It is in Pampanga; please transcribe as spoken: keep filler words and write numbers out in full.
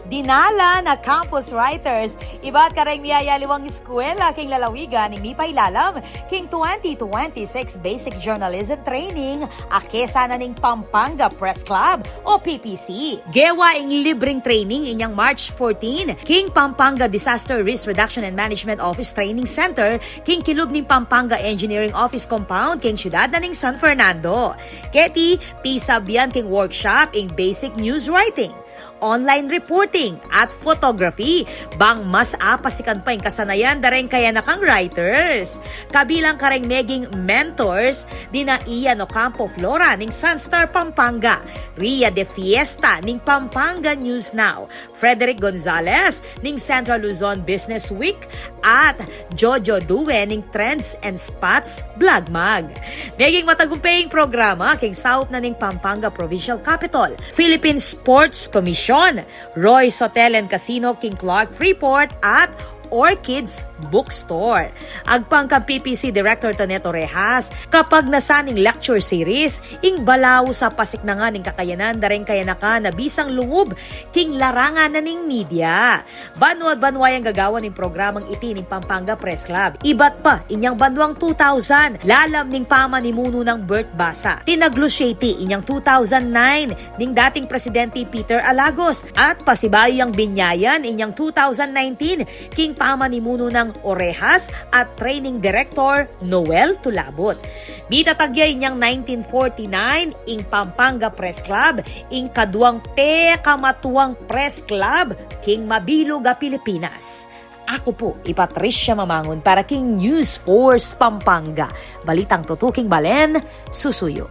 Dinala na campus writers ibat kareng miyayaliwang eskwela king lalawigan ing mipailalam king twenty twenty-six Basic Journalism Training a kesanan ning Pampanga Press Club o P P C. Gewa ing libreng training inyang March fourteen king Pampanga Disaster Risk Reduction and Management Office Training Center king kilub ning Pampanga Engineering Office Compound king siyudad na ning San Fernando. Keti, pisabian king workshop ing basic news writing, online reporting, at photography, bang mas apasikan pa ing kasanayan da reng kayanakang writers. Kabilang kareng meging mentors, dina Ian Ocampo Flora ning Sunstar Pampanga, Ria de Fiesta ning Pampanga News Now, Frederick Gonzalez ning Central Luzon Business Week, at Jojo Due ning Trends and Spots Blog Mag. Meging matagumpe ing programa king saup na ning Pampanga Provincial Capitol, Philippine Sports Commission, Roy's Hotel and Casino king Clark Freeport, at Orchids Bookstore. Agpang kang P P C Director Tonet Orejas, kapagnasan ning lecture series, ing balaus a pasiknangan ning kakayanan da reng kayanakan a bisang lungub king larangan na ning media. Banwa't banwa yang gagawan ning programang iti ning Pampanga Press Club. Ibat pa inyang banwang two thousand, lalam ning pamanimunu nang Bert Basa. Tinaglusyeti inyang two thousand nine ning dating Presidente Peter Alagos, at pasibayu yang binyayan inyang two thousand nineteen king pamanimunu nang Orejas at Training Director Noel Tulabut. Mitatag ya inyang nineteen forty-nine ing Pampanga Press Club, ing kaduang pekamatuang press club king mabilug a Pilipinas. Aku pu i Patricia Mamangun para king News Force Pampanga. Balitang tutuking balen, susuyu.